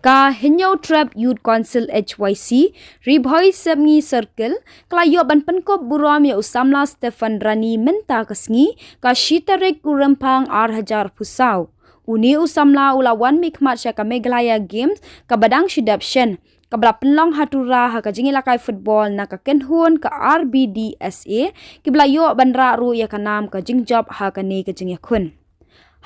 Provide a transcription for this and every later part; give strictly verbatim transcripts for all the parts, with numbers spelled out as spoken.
Ka Hynñiewtrep Youth Council H Y C, Ri Bhoi Sepngi Circle, ka la ïoh ban pynkup burom ïa u samla Stephen Rani mynta ka sngi, ka shi tarik u Rymphang ar hajar phew saw. Une u samla u la wan mihkhmat sha ka Meghalaya Games, kaba dang shu dep shen, kaba la pynlong ha Tura ha ka jingïalehkai football na ka kynhun ka R B D S A, kiba la ïoh ban rah ruh ïa ka nam ka jingjop ha kane ka jingïakhun.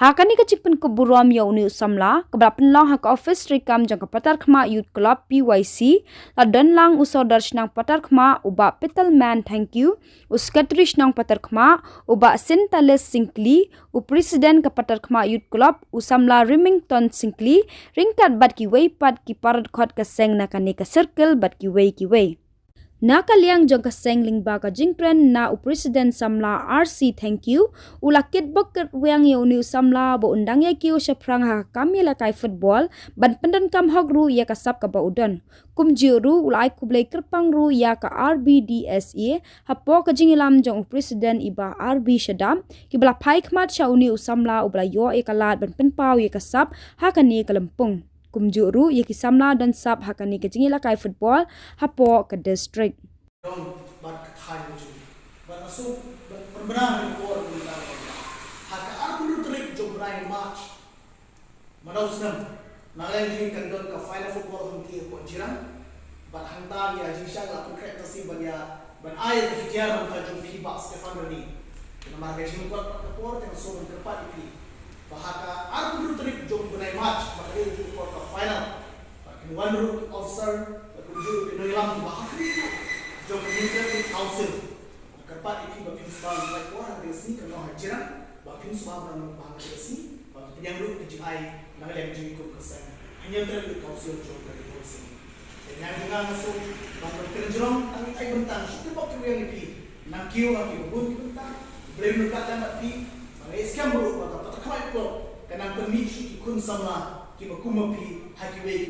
Ha kane ka jingpynkup burom ïa une u samla, kaba la pynlong ha ka office treikam jong ka Patarkhmah Youth Club P Y C, la don lang u Sordar Shnong Patarkhmah, u Bah Peterman Thangkhiew, u Secretary Shnong Patarkhmah, u Bah Sintalis Syngkli, u President ka Patarkhmah Youth Club, u samla Remington Syngkli, ryngkat bad kiwei pat ki paradkhot ka seng na kane ka circle bad kiwei kiwei. Na ka liang jong ka seng lyngba ka jingkren na u President samla R C Thangkhiew, u la kitbok kitrwiang ïa une u samla ba un dang ïakiew shaphrang ha ka kam ïalehkai football, ban pyndonkam hok ruh ïa ka sap kaba u don. Kumjuh ruh u la ai khublei kyrpang ruh ïa ka R B D S A, hapoh ka jingïalam jong u President i Bah R B Shadap, kiba la phai khmat sha une u samla uba la ïoh ïa ka lad ban pynpaw ïa ka sap ha kane ka lympung. Kumjuh ruh ïa ki samla don sap ha kane ka jingïalehkai football hapoh ka district. Dong bad ka thaiñ ka jong. Bad nga sngewbha ban pynbna ha ka por ka mynta. Ha ka arphew hynriew tarik jong u bnai March, mynta u snem, na ka liang jong ngi kan don ka final football hangtei hapoh Jirang. Bad hangta ïa jingshang la pynkhreh ka sien ban ïa ban ai ka fitiar na ka jong phi Bah Stephen Rani. Namar ka jingkot ka por te nga sngewbha ban kyrpad ïa phi ba ha ka arphew hynriew tarik jong u bnai March, ba ka dei ka por ka final. Bad kin wan ruh ki officer bad kumjuh ruh ki nongïalam kiba ha khlieh jong ka Hynñiewtrep Youth Council. Kyrpad ïa phi ba phin sngewbha ban pynlait por ha kane ka sngi, kan long ha Jirang, ba phin sngewbha ban long ha kane ka sngi, ba phin pdiang ruh ka jingai na ka liang jong ngi kum ka seng Hynñiewtrep Youth Council jong ka Ri Bhoi Sepngi. Te nga nga nga sngewbha ban kren jrong tang ïa ki bynta, shu tip bok ki rwiang ïa phi. Nang kiew ha kiba bun ki bynta, Blei un ryngkat lem bad phi. Ba nga ngeit skhem ruh ba ka Patarkhmah Youth Club ka nang pynmih shuh ki khun samla kiba kum ma phi ha kiwei